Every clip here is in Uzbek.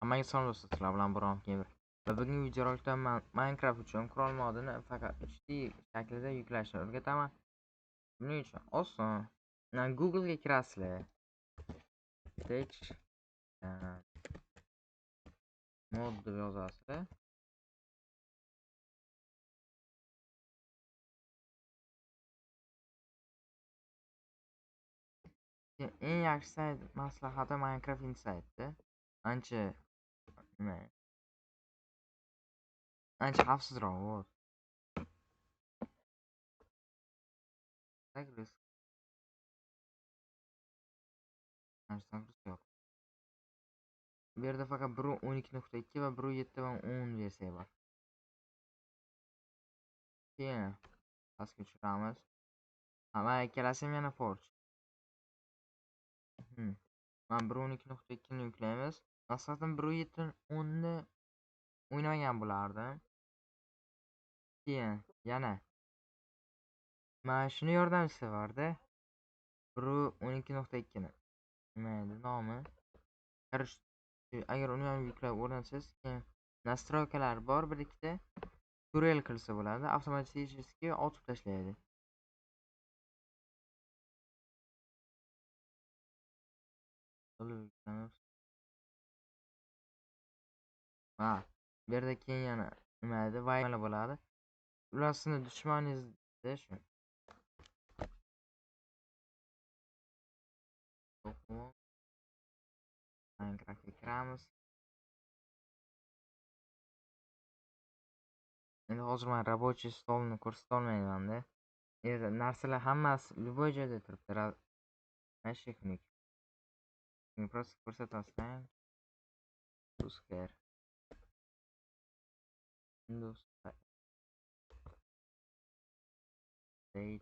Hammaga salom do'stlar, sizlar bilan Biron Gamer. Va bugungi videorolikda men Minecraft uchun qurol modini faqat 3D shaklida yuklashni o'rgataman. Buning uchun oson. Google ga kirasizlar. Tech mod deb yozasizlar. Eng yaxshi sayt maslahati Minecraft Inside'da. Ancha nima? Ancha xavfsizroq, вот. Загрузка. Загрузка yo'q. Bu yerda faqat 1.12.2 va 1.7.10 versiya bor. Keyin pastga tushiramiz. Va ikkalasi ham yana Forge. Mana 1.12.2 ni yuklaymiz. Maslahatim 1.7.10 ni o'ynamagan bo'lardim. Keyin yana mana shuni yordamchisi borda. 1.12.2 ni. Nima edi nomi? Agar uni ham yuklab o'rnatsangiz, keyin nastroykalar bor bir ikkita. Turel qilsa bo'ladi, avtomatik otib tashlaydi. Ha, bu yerda keyin yana nima edi? Vayla bo'ladi. Ular sizni dushmaningizda shu. Minecraftga kiramiz. Endi hozir men рабочий stolni ko'rsata olmayman-da. Yerda narsalar hammasi любой joyda turibdi. Mana shu xunuk. Shuni просто ko'rsatasizlar. Usker. Windows Date.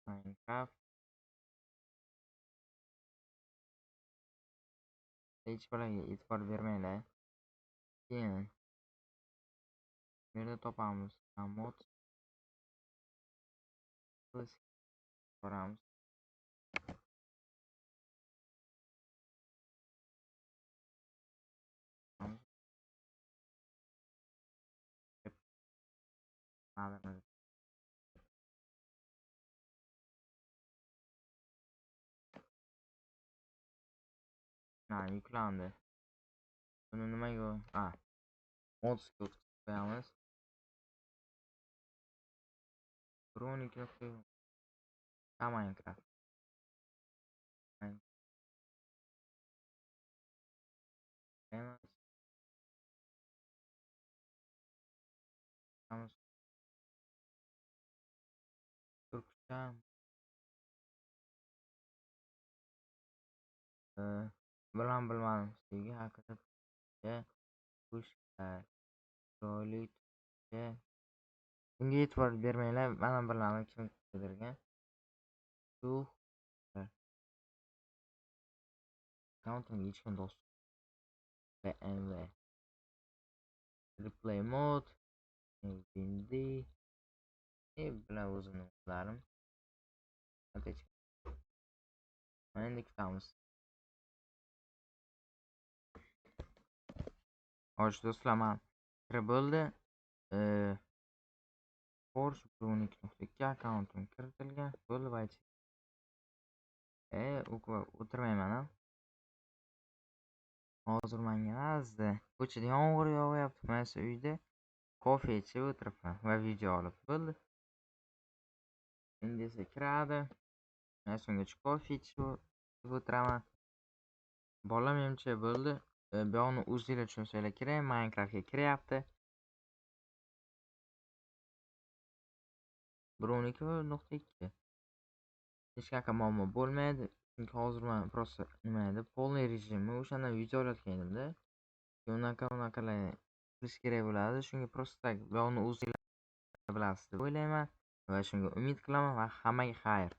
Minecraft. Hech biriga e'tibor bermanglar. Keyin bu yerda topamiz mod. Boramiz. Ha, yuklandi. Buni nimaga? Ha. Modsga o'tkazib qo'yamiz. 1.12.2 Minecraft. Turkcha. Bilan bilmadim sevgi haqida pushka chiroyli. Bunga e'tibor bermanglar, men ham bilmadim kim qidirgan. Shu akkauntimga hech kim do'st. BMW replay mod WinD bilan o'zimni modlarim. Mana endi kutamiz. Xo'sh do'stlar, men kirib bo'ldi. Forge 1.12.2 akkauntim kiritilgan. Bo'ldi va o'tirmayman ham. Hozir menga mazza. Ko'chada yomg'ir yog'yapti. Men esa uyda kofe ichib o'tiribman va video olib bo'ldi. Endi esa kiradi. Men ungacha kofe ichib o'tiraman. Bola menimcha bo'ldi. Bu yoqni o'zinglar tushunsanglar kerak. Minecraftga kiryapti. 1.12.2. Hech qanaqa muammo bo'lmaydi. Chunki hozir men просто nima edi, polniy rejimni o'shandan video olayotgan edimda. Unaqalar qilish kerak bo'ladi. Shunga просто tak bu yoqni o'zinglar bilasiz deb o'ylayman va shunga umid qilaman va hammaga xayr.